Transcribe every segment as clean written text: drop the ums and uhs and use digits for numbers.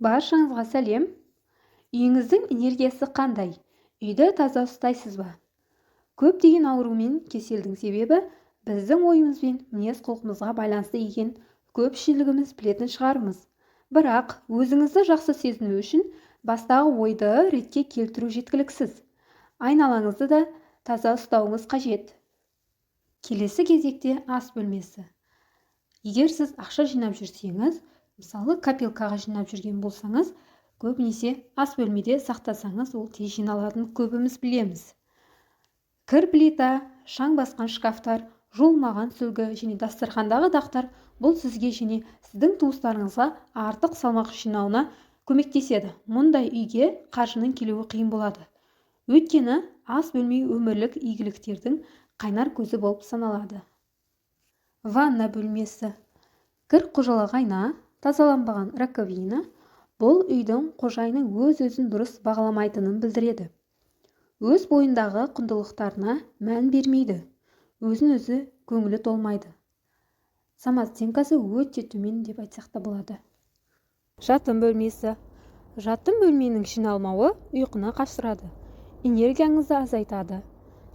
Баршаңызға сәлем! Үйіңіздің энергиясы қандай? Үйді таза ұстайсыз ба? Көптеген ауру мен кеселдің себебі біздің ойымыз бен мінез-құлқымызға байланысты екенін көпшілігіміз білетін шығармыз. Бірақ өзіңізді жақсы сезіну үшін бастағы ойды ретке келтіру жеткіліксіз. Айналаңызды да таза ұстауыңыз қажет. Келесі кезекте ас бөлмесі. Егер сіз ақша жинап жүрсеңіз, мысалы, копилкаға жинап жүрген болсаңыз, көбінесе ас бөлмеде сақтасаңыз, ол тез жиналатынын көбіміз білеміз. Кір плита, шаң басқан шкафтар, жуылмаған сүлгі және дастархандағы дақтар бұл сізге және сіздің туыстарыңызға артық салмақ жинауына көмектеседі. Мұндай үйге қаржының келуі қиын болады. Өйткені ас бөлме өмірлік игіліктердің қайнар көзі болып саналады. Ванна бөлмесі. Кір қожалақ айна, тазаланбаған раковина бұл үйдің қожайыны өз-өзін дұрыс бағаламайтынын білдіреді. Өз бойындағы құндылықтарына мән бермейді, өзін-өзі көңілі толмайды. Самооценкасы өте төмен деп айтсақ та болады. Жатын бөлмесі. Жатын бөлменің жиналмауы ұйқыны қашырады, энергияңызды азайтады.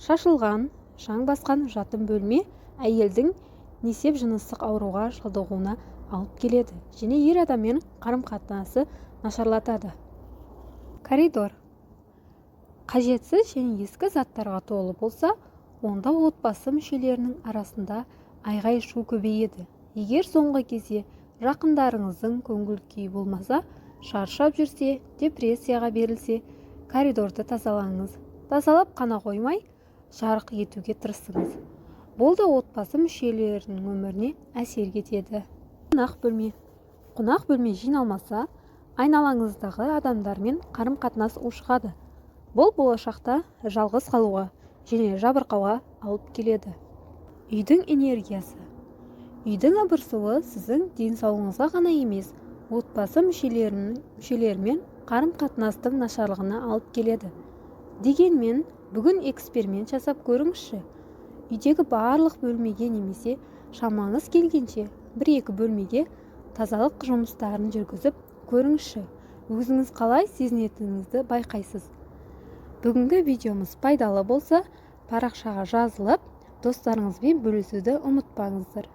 Шашылған, шаң басқан жатын бөлме әйелдің несеп жыныстық ауруға шалдығуына алып келеді және ер адаммен қарым-қатынасы нашарлатады. Коридор. Қажетсіз және ескі заттарға толы болса, онда отбасы мүшелерінің арасында айғай-шу көбейеді. Егер соңғы кезде жақындарыңыздың көңіл күйі болмаса, шаршап жүрсе, депрессияға берілсе, коридорды тазалаңыз. Тазалап қана қоймай, жарық етуге тырысыңыз. Бұл да отбасы мүшелерінің өміріне әсер етеді. Қонақ бөлме. Қонақ бөлме жиналмаса, айналаңыздағы адамдармен қарым-қатынас ушығады. Бұл болашақта жалғыз қалуға және жабырқауға алып келеді. Үйдің энергиясы. Үйдің ыбырсуы сіздің денсаулығыңызға ғана емес, отбасы мүшелерімен қарым-қатынастың нашарлығына алып келеді. Дегенмен, бүгін эксперимент жасап көріңізші. Үйдегі барлық бөлмеге немесе шамаңыз келгенше бір-екі бөлмеге тазалық жұмыстарын жүргізіп көріңізші. Өзіңіз қалай сезінетініңізді байқайсыз. Бүгінгі видеомыз пайдалы болса, парақшаға жазылып, достарыңызбен бөлісуді ұмытпаңыздар.